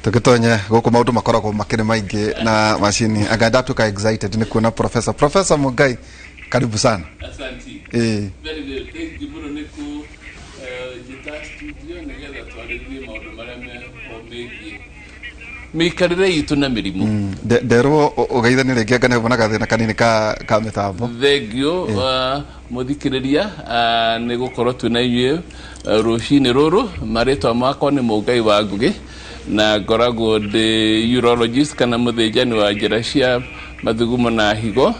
Tũgĩtonye gũkũ maũndũ makoragwo makĩrĩ maingĩ na macini, anga ndatuĩka excited nĩ kuona professor. Professor Mungai, karibu sana. Asante. Ĩĩ. Very good. Thank you mũno nĩ kũ njĩta studio nĩgetha twarĩrĩrie maũndũ marĩa meho megiĩ mĩikarĩre itũ na mĩrimũ. Nderwo ũgeithanie rĩngĩ, anga nĩ na gathĩna kanini ka mĩtambo. Thengio mũthikĩrĩria nĩ gũkorwo twĩ na inyuĩ rũcinĩ rũrũ. Marĩtwa makwa nĩ Mũngai wa Ngũgĩ na ngoragwo ndĩ urologist kana mũthĩnjani wa njĩra cia mathugumo na higo,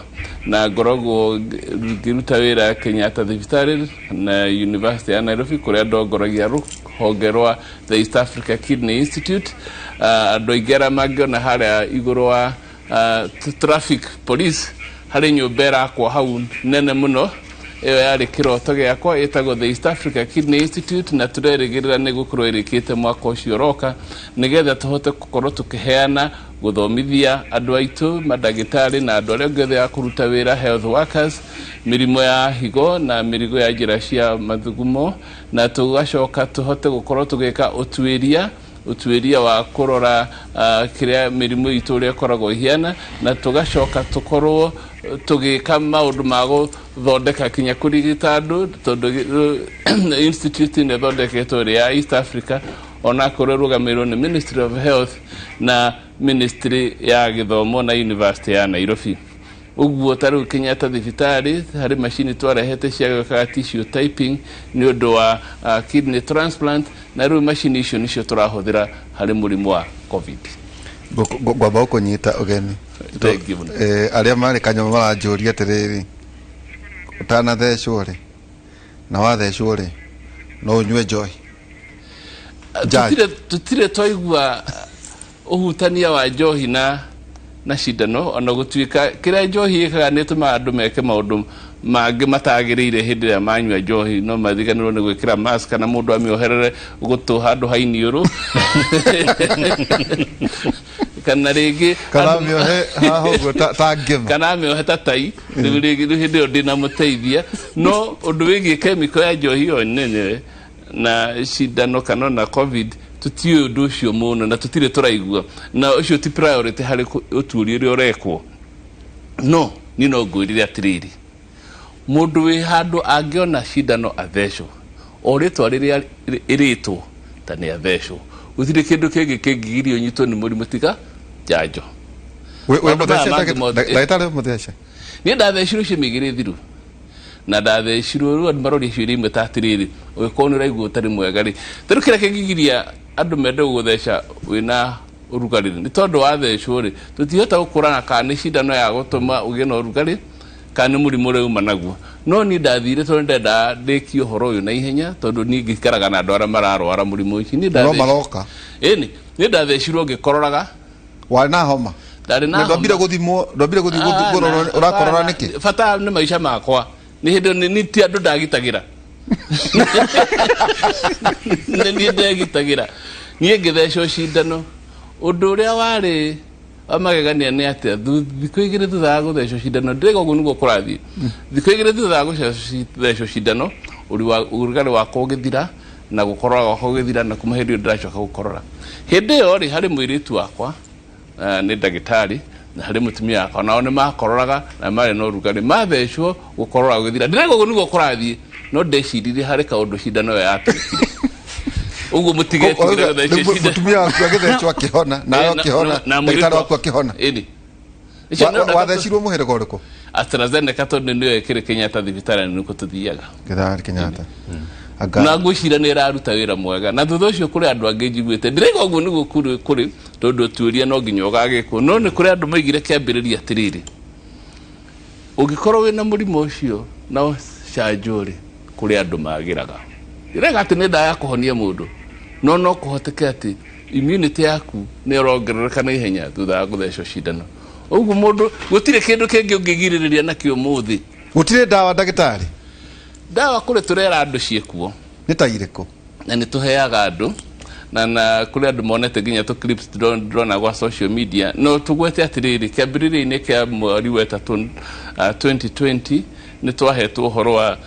na ngoragwo ngĩruta wĩra Kenyatta Thibitarĩ na University ya Nairobi, kũrĩa ndongoragia rũhonge rwa the East Africa Kidney Institute. Andũ aingĩ arĩa mangĩona harĩa igũrũ wa traffic police harĩ nyũmba ĩrakwo hau nene mũno, ĩyo yarĩ kĩroto gĩakwa, ĩtagwo the East Africa Kidney Institute, na tũrerĩgĩrĩra nĩ gũkorwo ĩrĩkĩte mwaka ũcio ũroka, nĩgetha tũhote gũkorwo tũkĩheana gũthomithia andũ aitũ mandagĩtarĩ na andũ arĩa angĩ othe a kũruta wĩra, health workers, mĩrimũ ya higo na mĩrimũ ya njĩra cia mathugumo, na tũgacoka tũhote gũkorwo tũgĩka ũtuĩria wa kũrora kĩrĩa mĩrimũ itũ ũrĩa ĩkoragwo ĩhiana, na tũgacoka tũkorwo tũgĩka maũndũ ma gũthondeka kinya kũrigita andũ, tondũ institute ĩno ĩthondeketwo ĩrĩ ya East Africa, onakorwo ĩrũgamĩrĩirwo nĩ Ministry of Health na Ministry ya Gĩthomo na University ya Nairobi. Ũguo ta rĩu Kenyatta Thibitarĩ harĩ macini twarehete cia gwĩkaga tissue typing nĩ ũndũ wa kidney transplant, na rĩu macini icio nĩcio tũrahũthĩra harĩ mũrimũ wa COVID. Ngwamba gũkũnyita ũgeni. Thank you mũno. Arĩa marĩ kanyũmba maranjũria atĩrĩrĩ, ũtanathecwo rĩ na wathecwo rĩ, no ũnyue njohi? Njanjo. Tũtirĩ twaigua ũhutania wa njohi na cindano, ona gũtuĩka kĩrĩa njohi ĩkaga nĩ ĩtũmaga andũ meke maũndũ mangĩ matagĩrĩire. Hĩndĩ ĩrĩa manyua njohi no mariganĩrwo nĩ gwĩkĩra mask, kana mũndũ amĩoherere gũtũ handũ ha iniũrũ, kana rĩngĩ kana mĩohe haha ũguo ta ngĩma. Kana amĩohe ta tai. Rĩu rĩngĩ rĩu hĩndĩ ĩyo ndĩnamũteithia, no ũndũ wĩgiĩ kemiko ya njohi ĩyo nene na cindano kana ona COVID, tũtiũĩ ũndũ ũcio mũno na tũtirĩ tũraigua, na ũcio ti priority harĩ ũtuĩria ũrĩa ũrekwo. No niĩ no ngwĩrire atĩrĩrĩ, mũndũ wĩ handũ angĩona cindano athecwo, o rĩtwa rĩrĩa ĩrĩtwo ta nĩ athecwo, gũtirĩ kĩndũ kĩngĩ kĩngĩgiria ũnyitwo nĩ mũrimũ tiga njanjo. Wĩ Maũndũ maya mũthece? mangĩ mothe. Ndagĩtarĩ, wĩ mũthece? Niĩ ndathecirwo ciumia 2 thiru na ndathecirwo. Rĩu andũ maroria ciũria imwe ta atĩrĩrĩ, ũngĩkorwo nĩ ũraigua ũtarĩ mwega rĩ, tarĩu kĩrĩa kĩngĩgiria andũ mende gũgũtheca wĩna ũrugarĩ nĩ tondũ wathecwo rĩ, tũtihota gũkũrana kana nĩ cindano ya gũtũma ũgĩe na ũrugarĩ kana nĩ mũrimũ ũrĩa uma naguo. No niĩ ndathire tondũ ndendaga ndĩkie ũhoro ũyũ na ihenya, tondũ niĩ ngĩikaraga na andũ arĩa mararwara mũrimũ ũcio. Niĩ no maroka. Ĩni, niĩ ndathecirwo ngĩkororaga. Warĩ na homa? Ndarĩ na Na ndwambire homa. gũthimwo, ndwambire gũthiĩ Ah, kũrorwo ũrakorora nĩkĩ? Bata nĩ maica makwa. Nĩ hĩndĩ nĩ ti andũ ndagitagĩra, nĩ niĩ ndegitagĩra. Niĩ ngĩthecwo cindano. Ũndũ ũrĩa warĩ wa magegania nĩ atĩa, thikũ 2 thutha wa gũthecwo cindano, ndĩraiga ũguo nĩguo kũrathiĩ, thikũ 2 thutha wa gũthecwo cindano, ũrugarĩ wakwa ũgĩthira na gũkorora gwakwa gũgĩthira, na kuma hĩndĩ ĩyo ndĩracoka gũkorora. Hĩndĩ ĩyo rĩ, harĩ mũirĩtu wakwa nĩ ndagĩtarĩ na harĩ mũtumia wakwa, nao nĩ makororaga na marĩ na ũrugarĩ, mathecwo gũkorora gũgĩthira. Ndĩraiga ũguo nĩguo kũrathiĩ, no ndeciririe harĩ kaũndũ cindano ĩyo yatwĩkire ũguo. Mũtigetigĩre gũthecwo cindano. Mũtumia waku agĩthecwo akĩhona, nawe ũkĩhona, Na ndagĩtarĩ waku akĩhona. Ĩni. Wathecirwo mũhĩrĩga ũrĩkũ? AstraZeneca, tondũ nĩyo ĩkĩrĩ Kenyatta thibitarĩ na nĩkuo tũthiaga. Gĩtharĩ Kenyatta. Anga Na ngwĩciria nĩ ĩraruta wĩra mwega, na thutha ũcio kũrĩ andũ angĩ njiguĩte, ndĩraiga ũguo nĩguo kũrĩ tondũ ũtuĩria no nginya ũgagĩkwo, no nĩ kũrĩ andũ maigire kĩambĩrĩria atĩrĩrĩ, ũngĩkorwo wĩna mũrimũ ũcio na ũcanjwo rĩ, kũrĩ andũ magĩraga. Ndĩraiga atĩ nĩ ndawa ya kũhonia mũndũ, no no kũhoteke atĩ immunity yaku nĩ ĩrongerereka na ihenya thutha wa gũthecwo cindano. Ũguo mũndũ gũtirĩ kĩndũ kĩngĩ ũngĩgirĩrĩria nakĩo ũmũthĩ. Gũtirĩ ndawa, ndagĩtarĩ? Ndawa kũrĩ, tũrera andũ ciĩkuo. Nĩ ta irĩkũ? Na nĩ tũheaga andũ na kũrĩ andũ monete nginya tũ clips ndĩrona gwa social media. No tũgwete atĩrĩrĩ, kĩambĩrĩria-inĩ kĩa mweri wa ĩtatũ 2020 nĩ twahetwo ũhoro wa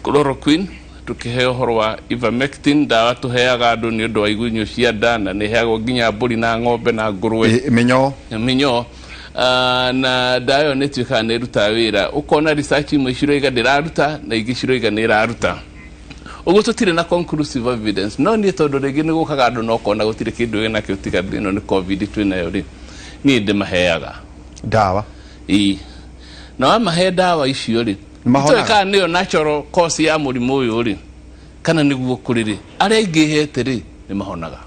chloroquine. Tũkĩheo ũhoro wa ivermectin, ndawa tũheaga andũ nĩ ũndũ wa igunyũ cia nda, na nĩ ĩheagwo nginya mbũri na ng'ombe na ngũrwe. Mĩnyoo. Mĩnyoo. Na ndawa ĩyo nĩ ĩtuĩkaga nĩ ĩrutaga wĩra. Ũkona research imwe ciroiga ndĩraruta na ingĩ ciroiga nĩ ĩraruta. Ũguo tũtirĩ na conclusive evidence. No niĩ tondũ rĩngĩ nĩ gũkaga andũ na ũkona gũtirĩ kĩndũ wĩnakĩo tiga ĩno nĩ COVID twĩnayo rĩ, niĩ ndĩmaheaga ndawa. Ĩĩ. Na wamahe ndawa icio rĩ, Nĩmahonaga? itoĩ kana nĩyo natural cause ya mũrimũ ũyũ rĩ, kana nĩguo kũrĩ rĩ, arĩa aingĩ hete rĩ, nĩ mahonaga.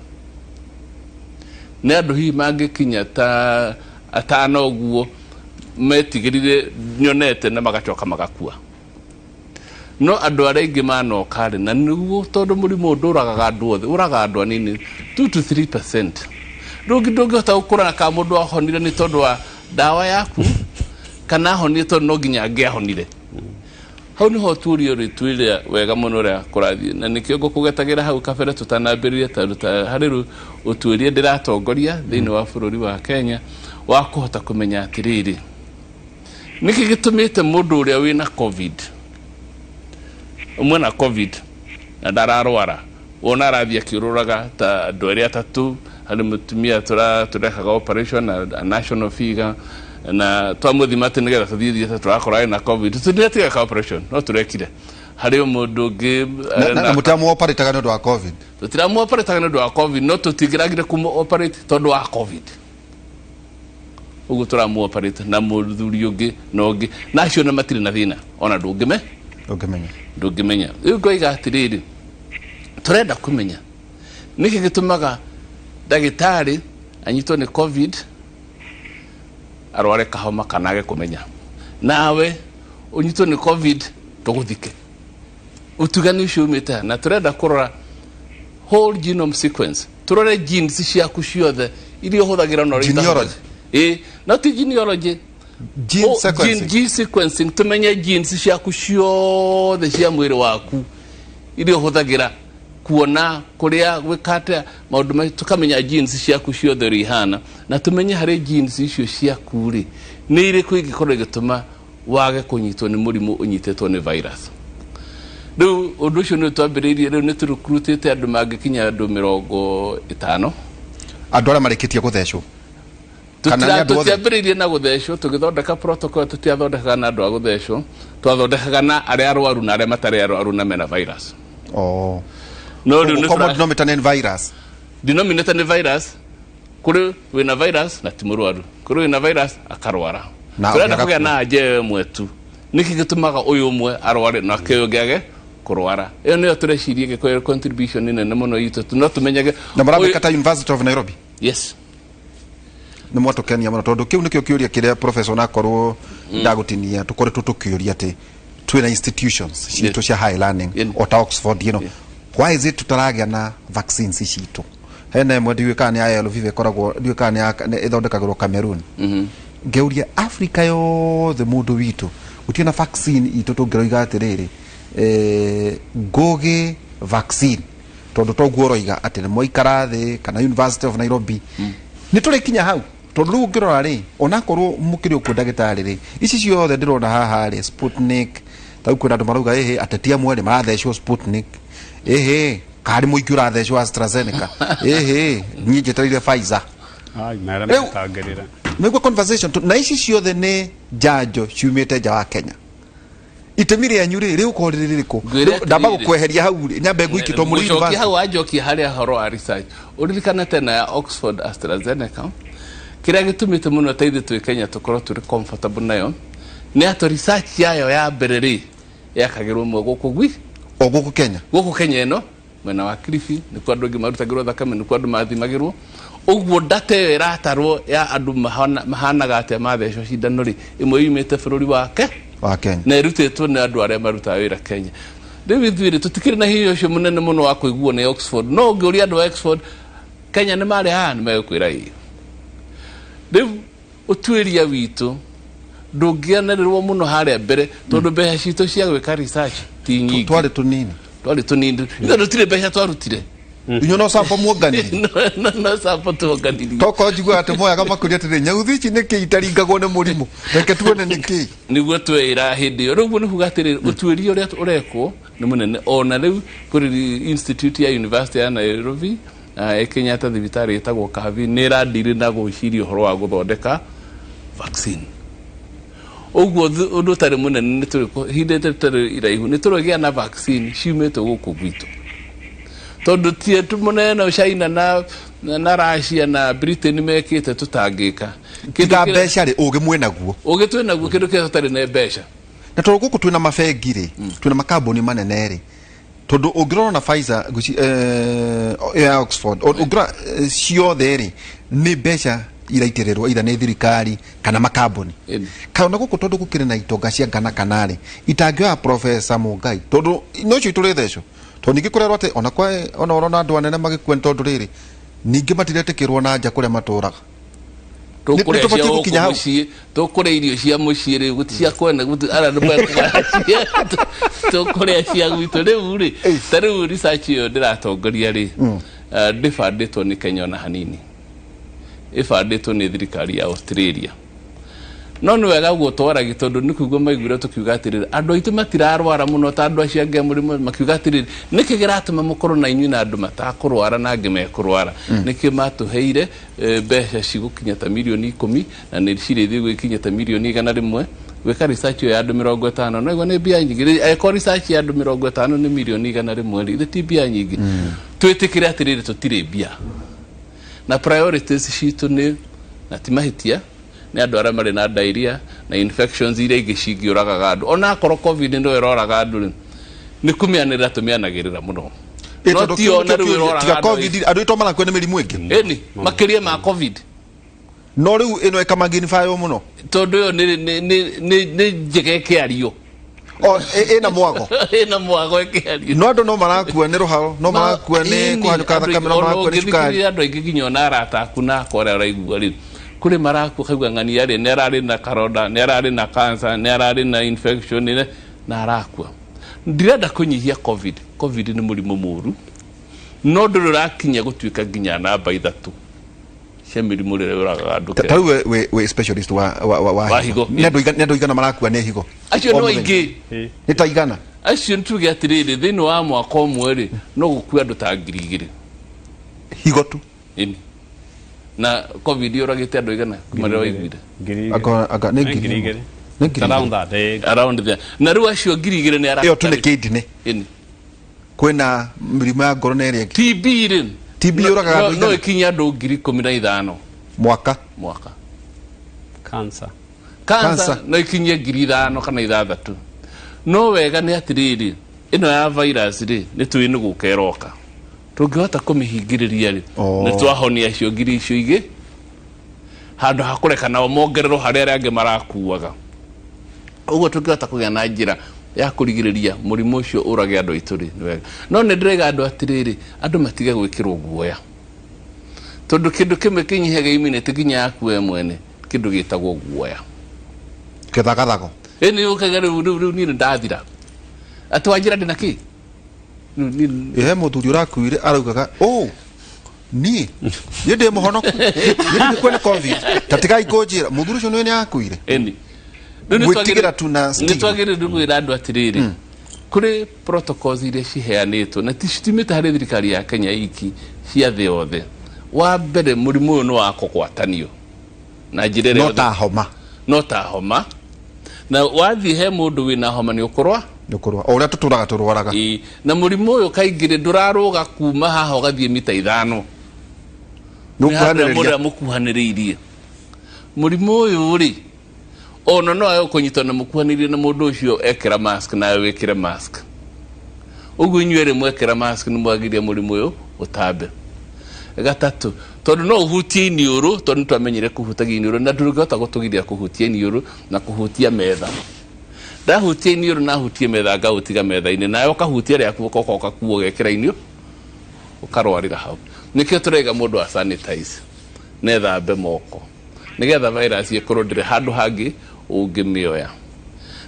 Nĩ andũ hihi mangĩkinya ta atano ũguo metigĩrire nyonete na magacoka magakua. No andũ arĩa aingĩ manoka rĩ, na nĩguo tondũ mũrimũ ũyũ ndũragaga andũ othe, ũragaga andũ anini, 2 to 3%. Ndũngĩ ndũngĩhota gũkũrana kana mũndũ ahonire nĩ tondũ wa ndawa yaku kana ahonire tondũ no nginya angĩahonire. Hau nĩho tuũrio rĩtuĩria wega mũno ũrĩa kũrathiĩ, na nĩkĩo ngũkũgetagĩra hau kabere tũtanambĩrĩria, tondũ ta harĩ rĩu ũtuĩria ndĩratongoria thĩinĩ wa bũrũri wa Kenya wa kũhota kũmenya atĩrĩrĩ, nĩkĩ gĩtũmĩte mũndũ ũrĩa wĩna COVID, ũmwe na COVID na ndararwara, wona arathiĩ akĩũrũraga ta andũ erĩ atatũ. Harĩ mũtumia tũrekaga operation na a national figure, na twamũthima atĩ nĩgetha tũthiĩ thiĩte tũrakora ena COVID, tũtiratiga operation no tũrekire. Harĩ mũndũ ũngĩ Na mũtiramũ-operate-aga nĩ ũndũ wa COVID? Tũtiramũ-operate-aga nĩ ũndũ wa COVID, no tũtingĩragire kũmũ-operate tondũ wa COVID. Ũguo tũramũ-operate na mũthuri ũngĩ na ũngĩ, na acio na matirĩ na thĩna ona ndũngĩme Ndũngĩmenya. Ndũngĩmenya. Rĩu ngoiga atĩrĩrĩ, tũrenda kũmenya nĩkĩ gĩtũmaga ndagĩtarĩ anyitwo nĩ COVID, arware kahoma kana age kũmenya, nawe ũnyitwo nĩ COVID tũgũthike. Ũtiganu ũcio umĩte ha? Na tũrenda kũrora whole genome sequence, tũrore genes ciaku ciothe iria ũhũthagĩra na ũrĩa Genealogy? Ĩĩ, no ti genealogy. Gene Oh, sequencing. gene sequencing, tumenye genes ciaku ciothe cia mwĩrĩ waku iria ũhũthagĩra kuona kũrĩa gwĩka atĩa maũndũ macio, tũkamenya genes ciaku ciothe ũrĩa ihana, na tumenye harĩ genes icio ciaku rĩ, nĩ irĩkũ ingĩkorwo igĩtũma wage kũnyitwo nĩ mũrimũ ũnyitĩtwo nĩ virus. Rĩu ũndũ ũcio nĩ twambĩrĩirie, rĩu nĩ tũrukrutĩte andũ mangĩkinya andũ 50. Andũ arĩa marĩkĩtie gũthecwo kana nĩ andũ othe? Tũtiambĩrĩirie na gũthecwo. Tũgĩthondeka protocol, tũtiathondekaga na andũ a gũthecwo, twathondekaga na arĩa arwaru na arĩa matarĩ arwaru na mena virus. Oh. No rĩu nĩ Common denominator nĩ virus. Denominator nĩ virus. Kũrĩ wĩna virus na ti mũrwaru, kũrĩ wĩna virus akarwara. Na Tũrenda ũngĩ kũgĩa na anja ĩyo ĩmwe tu, nĩkĩ gĩtũmaga ũyũ ũmwe arware na ũyũ ũngĩ age kũrwara. Ĩyo nĩyo tũreciria ĩngĩkorwo ĩrĩ contribution nene mũno itũ, no tũmenyage Na mũramĩka ta University of Nairobi? Yes. Nĩ mwatũkenia mũno, tondũ kĩu nĩkĩo kĩũria kĩrĩa, professor, onakorwo ndagũtinia, tũkoretwo tũkĩũria atĩ twĩna institutions citũ cia high learning o ta Oxford. Why is it tũtaragĩa na vaccines citũ? Hena ĩmwe ndiũĩ kana nĩ ya Lviv ĩkoragwo, ndiũĩ kana nĩ ĩthondekagĩrwo Cameroon. Ngeuria Africa yothe mũndũ witũ gũtirĩ na vaccine itũ tũngĩroiga atĩrĩrĩ, Ngũgĩ vaccine, tondũ toguo ũroiga atĩ nĩ mwaikara thĩ kana University of Nairobi nĩ tũrĩkinya hau. Tondũ rĩu ũngĩrora rĩ, onakorwo mũkĩrĩ ũkuo ndagĩtarĩ rĩ, ici ciothe ndĩrona haha rĩ, Sputnik, tarĩu kwĩna andũ marauga ĩhĩ ateti amwe rĩ marathecwo Sputnik, ĩhĩ karĩ mũingĩ ũrathecwo AstraZeneca, ĩhĩ niĩ njetereire Pfizer. Ai, mera Rĩu metangĩrĩra. Nĩguo conversation na ici ciothe nĩ njanjo ciumĩte nja wa Kenya. Itemi rĩanyu rĩ rĩgũkorwo rĩrĩ rĩrĩkũ? Ngwĩre Rĩu ndamba atĩrĩrĩ. gũkweheria hau rĩ, nyambe ngũikie to mũrĩ Gũcokia university. Hau wanjokia harĩa horo wa research, ũririkane tena ya Oxford AstraZeneca, kĩrĩa gĩtũmĩte mũno ta ithuĩ twĩ Kenya tũkorwo tũrĩ comfortable nayo nĩ atĩ research yayo ya mbere rĩ yakagĩrwo mwe gũkũ gwi O gũkũ Kenya? Gũkũ Kenya ĩno, mwena wa Kilifi, nĩkuo andũ aingĩ marutagĩrwo thakame, nĩkuo andũ mathimagĩrwo. Ũguo data ĩyo ĩratarwo ya andũ mahanaga atĩa mathecwo cindano rĩ, ĩmwe yumĩte bũrũri wake wa Kenya na ĩrutĩtwo nĩ andũ arĩa marutaga wĩra Kenya. Rĩu ithuĩ rĩ, tũtikĩrĩ na hinya ũcio mũnene mũno wa kũiguo nĩ Oxford. No ũngĩũria andũ a Oxford Kenya nĩ marĩ haha, nĩ megũkwĩra ĩĩ. Rĩu ũtuĩria witũ ndũngĩanĩrĩrwo mũno harĩa mbere, tondũ mbeca citũ cia gwĩka research ti nyingĩ. Twarĩ tũnini. Twarĩ tũnini, ithuĩ tũtirĩ mbeca twarutire. Inyuĩ no sample muonganirie? No sample tuonganirie. Tokorwo njiguaga atĩ moyaga makũria atĩrĩ, nyauthi ici nĩkĩ itaringagwo nĩ mũrimũ, reke tuone nĩkĩ. Nĩguo tweĩra hĩndĩ ĩyo. Rĩu ũguo nĩ kuga atĩrĩrĩ, ũtuĩria ũrĩa ũrekwo Nĩ mũnene. Ona rĩu kũrĩ institute ya University ya Nairobi, ĩ Kenyatta thibitarĩ ĩtagwo Kavi, nĩ ĩradiri na gwĩciria ũhoro wa gũthondeka vaccine. Ũguo ũndũ ũtarĩ mũnene, nĩ tũrĩ ihinda rĩtarĩ iraihu nĩ tũrĩgĩa na vaccine ciumĩte gũkũ gwitũ, tondũ ti mũnene China na Russia na Britain mekĩte tũtangĩka. Kĩndũ Tiga mbeca rĩ, ũgĩ mwĩnaguo? Ũgĩ twĩnaguo, kĩndũ kĩrĩa tũtarĩ nĩ mbeca. Na tondũ gũkũ twĩna mabengi rĩ, twĩna makambuni manene rĩ, tondũ ũngĩrora na Pfizer ĩyo ya Oxford, ũngĩrora ciothe rĩ, nĩ mbeca iraitĩrĩrwo either nĩ thirikari kana makambuni. Kana ona gũkũ tondũ gũkĩrĩ na itonga cia ngana kana rĩ itangĩoya, Professor Mungai, tondũ nocio itũrĩ theco, tondũ ningĩ kũrerwo atĩ ona kwa ona ũrona andũ anene magĩkua nĩ tondũ rĩrĩ ningĩ matiretĩkĩrwo na nja kũrĩa matũraga. Tũkũrĩa Nĩ cia tũbatiĩ gũkũ gũkinya hau. Mũciĩ tũkũrĩa irio cia mũciĩ rĩu, gũti cia kwene, gũti ara nĩ mekũgaya cia tũkũrĩa cia gwitũ rĩu rĩ. Ta rĩu research ĩyo ndĩratongoria rĩ, ndĩbandĩtwo nĩ Kenya ona hanini, ĩbandĩtwo nĩ thirikari ya Australia. No nĩ wega guo twaragi, tondũ nĩ kũigua maiguire tũkiuga atĩrĩrĩ, andũ aitũ matirarwara mũno ta andũ acio angĩ a mũrimũ. Makiuga atĩrĩrĩ, nĩkĩ kĩratũma mũkorwo na inyuĩ na andũ matakũrwara na angĩ mekũrwara? Nĩkĩo matũheire mbeca cigũkinya ta mirioni 10, na nĩ cirĩthiĩ gwĩkinya ta mirioni 100 gwĩka research ĩyo ya andũ 50. No igua nĩ mbia nyingĩ. Angĩkorwo research ya andũ 50 nĩ mirioni 100 rĩ, ithe ti mbia nyingĩ? Twĩtĩkĩre atĩrĩrĩ, tũtirĩ mbia na priorities citũ nĩ na ti mahĩtia, nĩ andũ arĩa marĩ na diarrhea na infections iria ingĩ cingĩũragaga andũ. Ona akorwo COVID no ĩroraga andũ rĩ, nĩ kũmĩanĩrĩra tũmĩanagĩrĩra mũno. No Tondũ ti kĩu ona nĩkĩo rĩu kĩũria. ĩroraga Tiga andũ COVID, andũ aitũ marakua nĩ mĩrimũ ĩngĩ. Ĩni, makĩria ma COVID. No rĩu ĩno ĩkamagnifywo mũno. Tondũ ĩyo nĩ njega ĩkĩario. O ĩna mwago. Ĩna mwago ĩkĩario. No andũ no marakua nĩ rũharo, no marakua nĩ kũhanyũka thakame, no marakua nĩ cukari. Andũ aingĩ, nginya ona arata aku na akwa ũrĩa ũraigua rĩ, kũrĩ marakua kaigua ng'ania rĩ, nĩ ararĩ na karonda, nĩ ararĩ na cancer, nĩ ararĩ na infection na arakua. Ndirenda kũnyihia COVID. COVID nĩ mũrimũ mũru, no ndũrĩ ũrakinya gũtuĩka nginya namba 3 cia mĩrimũ ĩrĩa yũragaga andũ. Ta rĩu we specialist wa Wa higo. Nĩ andũ igana marakua nĩ higo? Acio O no mũthenya? aingĩ. Nĩ ta igana? Acio nĩ tuge atĩrĩrĩ, thĩinĩ wa mwaka ũmwe rĩ, no gũkue andũ ta 2000. Higo tu? Ĩni. Na COVID yũragĩte andũ igana kuma rĩrĩa waiguire? 2000. Anga nĩ Nĩ ngiri ngiri ĩmwe. igĩrĩ. Nĩ 2000. Around that, eh. Around there. Na rĩu acio 2000 nĩ Ĩyo tu nĩ kidney. Ĩni. Kwĩna mĩrimũ ya ngoro na ĩrĩa ĩngĩ. TB rĩ, TB yũragaga andũ no igana? ĩkinye andũ 15,000 Mwaka? Mwaka. Cancer. Cancer Cancer. no ikinye 5,000 kana 6,000. No wega nĩ atĩrĩrĩ, ĩno ya virus rĩ, nĩ tũĩ nĩ gũka ĩroka. Tũngĩhota kũmĩhingĩrĩria rĩ, nĩ twahonia acio ngiri icio igĩ, handũ ha kũreka nao mongererwo harĩ arĩa angĩ marakuaga. Ũguo tũngĩhota kũgĩa na njĩra ya kũrigĩrĩria mũrimũ ũcio ũrage andũ aitũ rĩ, nĩ wega. No nĩ ndĩraiga andũ atĩrĩrĩ, andũ matige gwĩkĩrwo guoya, tondũ kĩndũ kĩmwe kĩnyihagia immunity nginya yaku we mwene, kĩndũ gĩtagwo guoya. Kĩthagathago. Ĩni, ũkaiga rĩu niĩ nĩ ndathira, atĩ wanjĩra ndĩna kĩ. Rĩu niĩ- He mũthuri ũrakuire araugaga ũ niĩ ndĩ mũhonoku, niĩ ndingĩkua nĩ COVID, ta tigai kũnjĩra. Mũthuri ũcio nĩ akuire. Ĩni. Rĩu nĩ Gwĩtigĩra tu na nĩ stigma. twagĩrĩirwo nĩ kwĩra andũ atĩrĩrĩ, kũrĩ protocols iria ciheanĩtwo na ti citumĩte harĩ thirikari ya Kenya iki, cia thĩ yothe. Wa mbere, mũrimũ ũyũ nĩ wa kũgwatanio na njĩra ĩrĩa No yothe- ta homa. No ta homa, na wathiĩ he mũndũ wĩna homa nĩ ũkũrwa. Nĩ ũkũrwara o ũrĩa tũtũraga tũrwaraga. Ĩĩ. Na mũrimũ ũyũ kaingĩ rĩ, ndũrarũga kuma haha ũgathiĩ mita 5. Nĩ Nĩ handũ ũkuhanĩrĩria. mũrĩa mũkuhanĩrĩirie. Mũrimũ ũyũ rĩ, ona no ae kũnyitwo na mũkuhanĩrĩrie na mũndũ ũcio ekĩra mask, nawe wĩkĩre mask. Ũguo inyuĩ erĩ mwekĩra mask nĩ mwagiria mũrimũ ũyũ ũtambe. Gatatũ, tondũ no ũhutie iniũrũ, tondũ nĩ twamenyire kũhutagia iniũrũ, na ndũngĩhota gũtũgiria kũhutia iniũrũ na kũhutia metha. Ndahutia iniũrũ na hutie metha, ngaũtiga metha-inĩ, nawe ũkahutia rĩaku, ũkoka ũgakua, ũgekĩra iniũ, ũkarwarĩra hau. Nĩkĩo tũraiga mũndũ a sanitize, nethambe moko, nĩgetha virus ĩkorwo ndĩrĩ handũ hangĩ ũngĩmĩoya.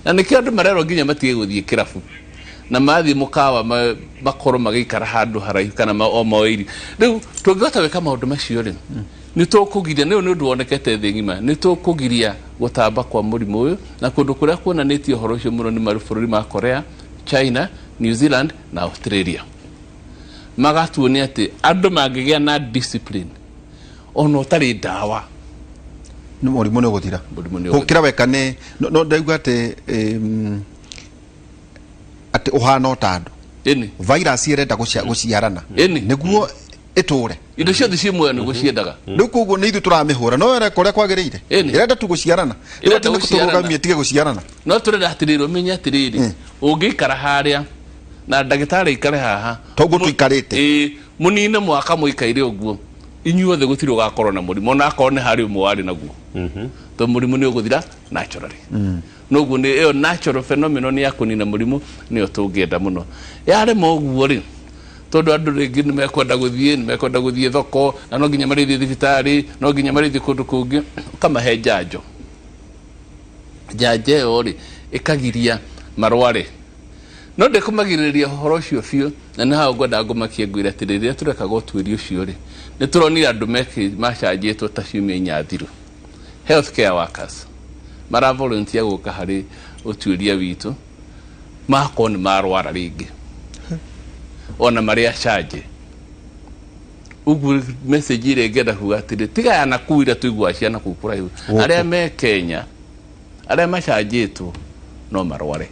Na nĩkĩo andũ marerwo nginya matige gũthiĩ kĩrabu, na mathiĩ mũkawa makorwo magĩikara handũ haraihu kana o moe irio. Rĩu tũngĩhota gwĩka maũndũ macio rĩ, nĩ tũkũgiria nĩ ũndũ wonekete thĩ ng'ima, nĩ tũkũgiria gũtamba kwa mũrimũ ũyũ. Na kũndũ kũrĩa kuonanĩtie ũhoro ũcio mũno nĩ mabũrũri ma Korea, China. New Zealand na Australia. Magatuonia atĩ andũ mangĩgĩa na discipline ona ũtarĩ ndawa, nĩ mũrimũ nĩ ũgũthira. Mũrimũ nĩ ũgũthira. Gũkĩra weka nĩ no ndaigua atĩ atĩ ũhana o ta andũ. Virus ĩrenda gũciarana nĩguo ĩtũre. Indo ciothe ciĩ muoyo nĩ gũciendaga. Rĩu koguo nĩ ithuĩ tũramĩhũra no ĩreka ũrĩa kwagĩrĩire. Ĩrenda tu gũciarana. Rĩu Ĩrenda atĩ nĩ gũciarana. kũtũrũgamia ĩtige gũciarana. No tũrenda atĩrĩrĩ, ũmenye atĩrĩrĩ, ũngĩikara harĩa na ndagĩtarĩ aikare haha Toguo tũikarĩte. Ĩĩ, mũnine mwaka mũikaire ũguo inyuothe, gũtirĩ ũgakorwo na mũrimũ ona akorwo nĩ harĩ ũmwe warĩ naguo, tondũ mũrimũ nĩ ũgũthira naturally. Noguo nĩ ĩyo natural phenomenon ya kũnina mũrimũ nĩyo tũngĩenda mũno. Yarema ũguo rĩ, tondũ andũ rĩngĩ nĩ mekwenda gũthiĩ, nĩ mekwenda gũthiĩ thoko, na no nginya marĩthiĩ thibitarĩ, no nginya marĩthiĩ kũndũ kũngĩ, ũkamahe njanjo. Njanjo ĩyo rĩ, ĩkagiria marware, no ndĩkũmagirĩrĩria ũhoro ũcio biũ. Na nĩ hau ngwenda ngũmakie ngwĩre atĩ rĩrĩa tũrekaga ũtuĩria ũcio rĩ, nĩ tũronire andũ macanjĩtwo ta ciumia 4 thiru, healthcare workers mara volunteer gũka harĩ ũtuĩria witũ, makorwo nĩ marwara rĩngĩ ona marĩ acanje. Ũguo message ĩrĩa ingĩenda kuga atĩrĩ, tiga ya nakuu iria tũiguaga ciana kũu kũraihu. Gũkũ. Arĩa me Kenya, arĩa macanjĩtwo no marware.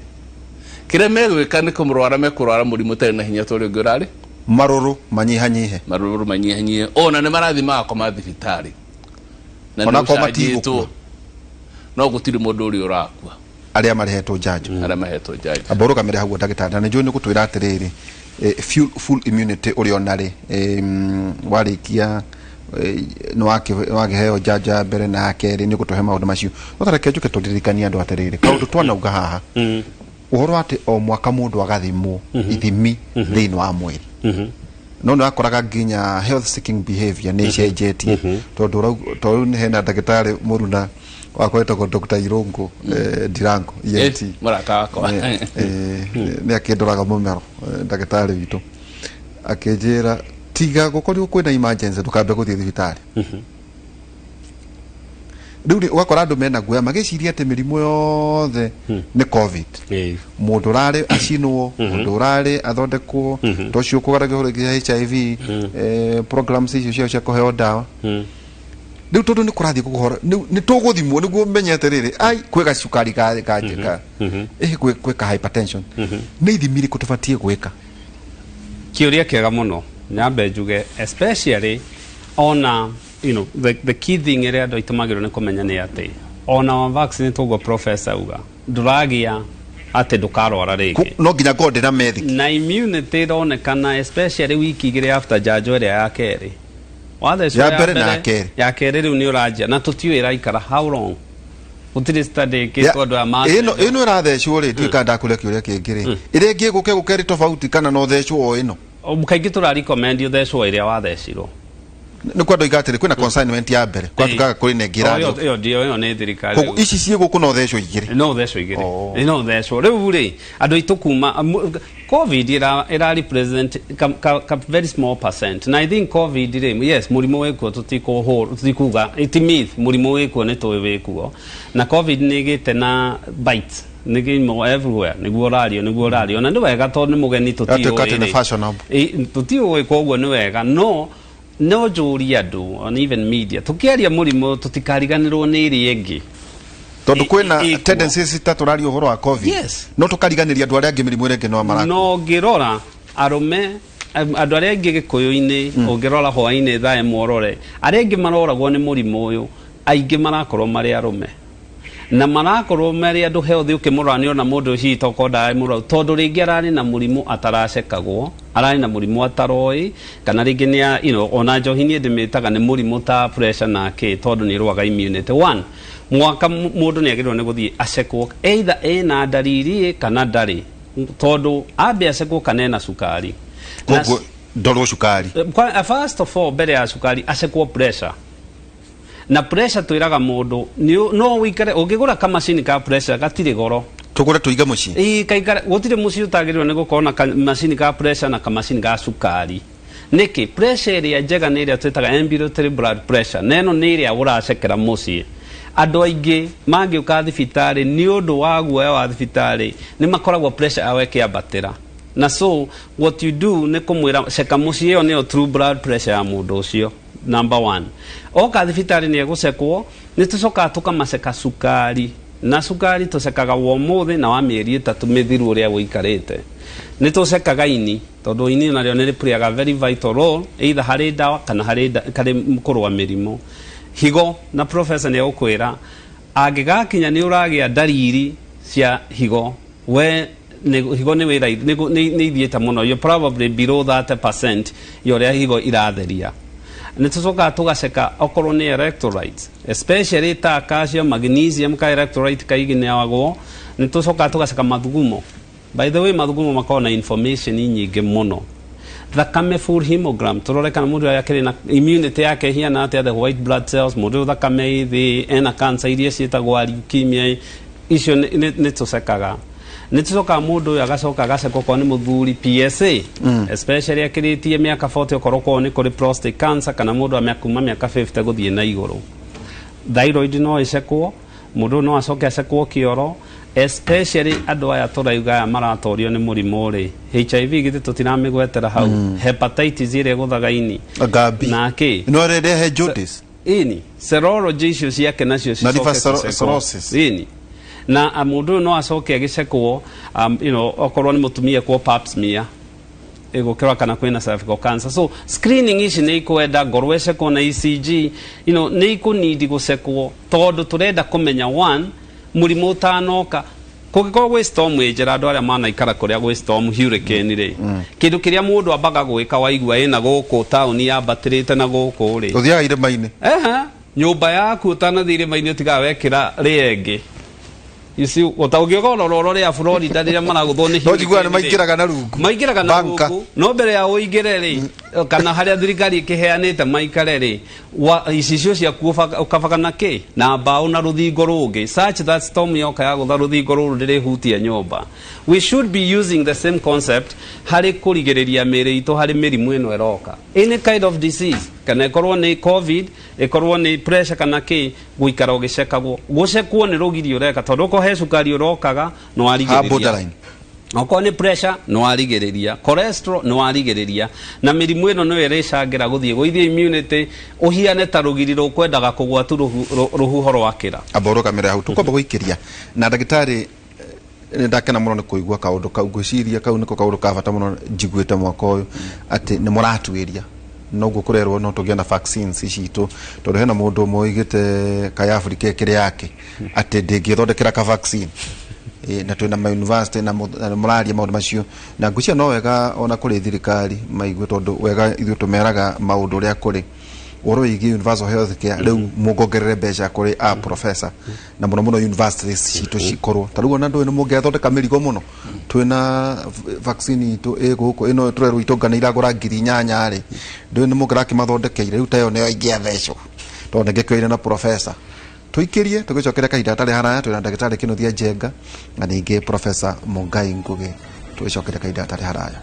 Kĩrĩa megwĩka nĩ kũmũrwara, mekũrwara mũrimũ ũtarĩ na hinya ta ũrĩa ũngĩ ũrarĩ. Marũrũ manyihanyihe. Marũrũ manyihanyihe, ona nĩ marathiĩ magakoma thibitarĩ na nĩ Onakorwo ũcanjĩtwo, matigũkua. No gũtirĩ mũndũ ũrĩa ũrakua. Arĩa marehetwo njanjo. Arĩa mahetwo njanjo. Amba ũrũgamĩre hau, ndagĩtarĩ, na nĩ njũĩ nĩ gũtwĩra atĩrĩrĩ, full immunity ũrĩ ona rĩ warĩkia nĩ wakĩheo njanjo ya mbere na ya kerĩ, nĩ ũgũtũhe maũndũ macio. No ta reke njũke tũririkanie andũ atĩrĩrĩ, kaũndũ twanauga haha, ũhoro atĩ o mwaka mũndũ agathimwo ithimi thĩinĩ wa mwĩrĩ, no nĩ wakoraga nginya health seeking behavior nĩ icenjetie, tondũ tondũ rĩu hena ndagĩtarĩ mũruna wakwa wĩtagwo Dr. Irungu Ndirango ENT. Mũrata wakwa. Nĩ akĩndoraga mũmero, ndagĩtarĩ witũ akĩnjĩra tiga gũkorirwo kwĩna emergency ndũkambe gũthiĩ thibitarĩ. Rĩu rĩ, ũgakora andũ mena guoya magĩciria atĩ mĩrimũ yothe nĩ COVID. Mũndũ ũrarĩ acinwo, mũndũ ũrarĩ athondekwo, to ũcio ũkũgaragia ũhoro wĩgiĩ HIV, programs icio ciao cia kũheo ndawa. Rĩu tondũ nĩ kũrathiĩ kũhora, nĩ tũgũthimwo nĩguo menye atĩrĩrĩ, ai kwĩ gacukari ka ĩhĩ, kwĩ ka hypertension, nĩ ithimi irĩkũ tũbatiĩ gwĩka? Kĩũria kĩega mũno. Nyambe njuge, especially ona the key thing ĩrĩa andũ aitũ magĩrĩirwo nĩ kũmenya nĩ atĩ ona wa vaccine, ũguo professor auga, ndũragĩa atĩ ndũkarwara rĩngĩ. No nginya ngorwo ndĩna methiki. Na immunity ĩronekana especially wiki 2 after njanjo ĩrĩa ya kerĩ wathecwo. Ya mbere na ya kerĩ. Ya kerĩ rĩu nĩ ũranjia, na tũtiũĩ ĩraikara how long, gũtirĩ study ĩkĩtwo andũ aya Ĩno ĩno ĩrathecwo rĩ, ndiũĩ kana ndakũria kĩũria kĩngĩ rĩ, ĩrĩa ĩngĩ ĩgũke gũke ĩrĩ tofauti kana no thecwo o ĩno? Kaingĩ tũra recommend ũthecwo ĩrĩa wathecirwo. Nĩ kwa andũ aiga atĩrĩ, kwĩna consignment ya mbere kwatukaga kũrĩ na ĩngĩ Oh, ĩrathiĩ. ĩyo ndio, ĩyo nĩ thirikari. Koguo ici ciĩ gũkũ no thecwo igĩrĩ? No thecwo igĩrĩ. Oh. No thecwo. Rĩu rĩ, andũ aitũ kuma COVID ĩra represent ka very small percent, na I think COVID rĩ, yes, mũrimũ wĩkuo, tũtikũhũra, tũtikuga it myth, mũrimũ wĩkuo, nĩ tũĩ wĩkuo, na COVID nĩ ĩgĩte na bites, nĩ gĩimo everywhere, nĩguo ũrario, na nĩ wega tondũ nĩ mũgeni. Atuĩka atĩ Tũtiũĩ nĩ rĩ. fashionable. Tũtiũĩ, koguo nĩ wega no njũrie andũ on even media, tũkĩaria mũrimũ tũtikariganĩrwo nĩ ĩrĩa ĩngĩ. Tondũ kwĩna Ĩkuo. tendencies ta tũraria ũhoro wa COVID, no tũkariganĩria andũ arĩa angĩ mĩrimũ ĩrĩa ĩngĩ no marakua. No ũngĩrora arũme, andũ arĩa aingĩ gĩkũyũ-inĩ, ũngĩrora hwaĩ-inĩ thaa 1 ũrore arĩa aingĩ maroragwo nĩ mũrimũ ũyũ, aingĩ marakorwo marĩ arũme na marakorwo marĩ andũ healthy. Ũkĩmũrora nĩ ona mũndũ ũcio tokorwo ndarĩ mũrwaru, tondũ rĩngĩ ararĩ na mũrimũ ataracekagwo, ararĩ na mũrimũ ataroĩ, kana rĩngĩ nĩ ona njohi niĩ ndĩmĩtaga nĩ mũrimũ ta pressure na kĩ, tondũ nĩ ĩrũaga immunity. One mwaka mũndũ nĩ agĩrĩirwo nĩ gũthiĩ acekwo, either ĩna ndariri kana ndarĩ, tondũ ambe acekwo kana ena cukari. Koguo ndorwo cukari. First of all, mbere ya cukari, acekwo pressure. Na pressure twĩraga mũndũ no ũikare ũngĩgũra kamacini ka pressure, gatirĩ goro. Tũgũre tũige mũciĩ. Ĩĩ, kaikare. Gũtirĩ mũciĩ ũtagĩrĩirwo nĩ gũkorwo na kamacini ka pressure na kamacini ga cukari. Nĩkĩ? Pressure ĩrĩa njega nĩ ĩrĩa twĩtaga ambulatory blood pressure, na ĩno nĩ ĩrĩa ũracekera mũciĩ. Andũ aingĩ mangĩũka thibitarĩ nĩ ũndũ wa guoya wa thibitarĩ, nĩ makoragwo pressure yao ĩkĩambatĩra. Na so what you do nĩ kũmwĩra ceka mũciĩ, ĩyo nĩyo true blood pressure ya mũndũ ũcio. Number one, oka thibitarĩ nĩ egũcekwo. Nĩ tũcokaga tũkamaceka cukari, na cukari tũcekaga wa ũmũthĩ na wa mĩeri 3 mĩthiru ũrĩa ũikarĩte. Nĩ tũcekaga ini, tondũ ini narĩo nĩ rĩplayaga very vital role either harĩ ndawa kana harĩ kũrũa mĩrimũ. Higo, na professor nĩ egũkwĩra angĩgakinya nĩ ũragĩa ndariri cia higo, we nĩ higo nĩ wĩra nĩ ithiĩte mũno, you're probably below 30% ya ũrĩa higo iratheria. Nĩ tũcokaga tũgaceka okorwo nĩ electrolytes, especially ta calcium, magnesium, ka electrolyte kaigĩnĩagwo. Nĩ tũcokaga tũgaceka mathugumo. By the way, mathugumo makoragwo na information nyingĩ mũno. Thakame, full hemogram, tũrore kana mũndũ ũyũ akĩrĩ na immunity yake ĩhiana atĩa, the white blood cells. Mũndũ ũyũ thakame ĩ thĩ, ena cancer iria ciĩtagwo leukemia, icio nĩ tũcekaga. Nĩ tũcokaga mũndũ ũyũ agacoka agaceka okorwo nĩ mũthuri PSA, especially akĩrĩtie mĩaka 40, okorwo kwao nĩ kũrĩ prostate cancer, kana mũndũ wa kuma mĩaka 50 gũthiĩ na igũrũ. Thyroid no ĩcekwo. Mũndũ ũyũ no acoke acekwo kĩoro, especially andũ aya tũrauga aya maratorio nĩ mũrimũ rĩ, HIV githĩ tũtiramĩgwetera hau, hepatitis ĩrĩa ĩgũthaga ini. Ngabi. Na kĩ. No ĩrehe jaundice. Ini serology icio ciake nacio. Na liver cicoke gũcekwo. Cirrhosis. Ini na mũndũ ũyũ no acoke agĩcekwo okorwo nĩ mũtumia kwa pap smear, ĩgũkĩrora kana kwĩna cervical cancer. So screening ici nĩ ikwenda ngoro ĩcekwo na ECG, nĩ ikũnidi gũcekwo, tondũ tũrenda kũmenya one mũrimũ ũtanoka. Kũngĩkorwo gwĩ storm ĩ njĩra, andũ arĩa manaikara kũrĩa gwĩ storm, hurricane rĩ, kĩndũ kĩrĩa mũndũ ambaga gwĩka waigua ĩna gũkũ taũni yambatĩrĩte na gũkũ rĩ, Ũthiaga irĩma-inĩ. Ehe, nyũmba yaku ũtanathiĩ irĩma-inĩ ũtigaga wekĩra rĩengĩ. You see, ũngĩũka ũrora ũrĩa Florida rĩrĩa maragũthwo nĩ No njiguaga nĩ hurricane rĩ, maingĩraga na rungu. Maingĩraga na Bunker. rungu. No mbere ya ũingĩre rĩ, kana harĩa thirikari ĩkĩheanĩte maikare rĩ, icicio ciaku ũkabaga na kĩ na mbaũ na rũthingo rũngĩ, such that storm yoka yagũtha rũthingo rũrũ ndĩrĩhutia nyũmba. We should be using the same concept harĩ kũrigĩrĩria mĩĩrĩ itũ harĩ mĩrimũ ĩno ĩroka, any kind of disease, kana ĩkorwo nĩ COVID, ĩkorwo nĩ pressure kana kĩ. Gũikara ũgĩcekagwo, gũcekwo nĩ rũgiri ũreka, tondũ okorwo he cukari ũrokaga no Ha warigĩrĩria. Borderline. Okorwo nĩ pressure nĩ warigĩrĩria, cholesterol nĩ warigĩrĩria, na mĩrimũ ĩno nĩyo ĩrĩcangĩra gũthiĩ gũithia immunity ũhiane ta rũgiri rũkwendaga kũgwa tu rũhuho rwakĩra. Amba ũrũgamĩre hau, tũkwamba gũikĩria na ndagĩtarĩ. Nĩ ndakena mũno nĩ kũigua kaũndũ kau. Ngwĩciria kau nĩko kaũndũ ka bata mũno njiguĩte mwaka ũyũ, atĩ nĩ mũratuĩria noguo kũrerwo no tũgĩe na vaccines citũ, tondũ hena mũndũ ũmwe oigĩte kaĩ Africa ĩkĩrĩ yake atĩ ndĩngĩthondekera ka vaccine. Na twĩna ma university na na mũraria maũndũ macio, na ngwĩciria no wega ona kũrĩ thirikari maigue, tondũ wega ithuĩ tũmeraga maũndũ ũrĩa kũrĩ. Ũhoro wĩgiĩ universal health care, rĩu mũngongerere mbeca kũrĩ a professor na mũno mũno universities citũ cikorwo ta rĩu ona ndũĩ nĩ mũngĩathondeka mĩrigo mũno. Twĩna vaccine itũ ĩ gũkũ ĩno tũrerwo itonga nĩ iragũra 8,000 rĩ, ndũĩ nĩ mũngĩrakĩmathondekeire rĩu ta ĩyo nĩyo ingĩathecwo, tondũ nĩngĩkĩoire na professor. Tũikĩrie tũgĩcokere kahinda gatarĩ haraya. Twĩna ndagĩtarĩ Kĩnuthia Njenga na ningĩ Professor Mungai Ngugi. Tũgĩcokere kahinda gatarĩ haraya.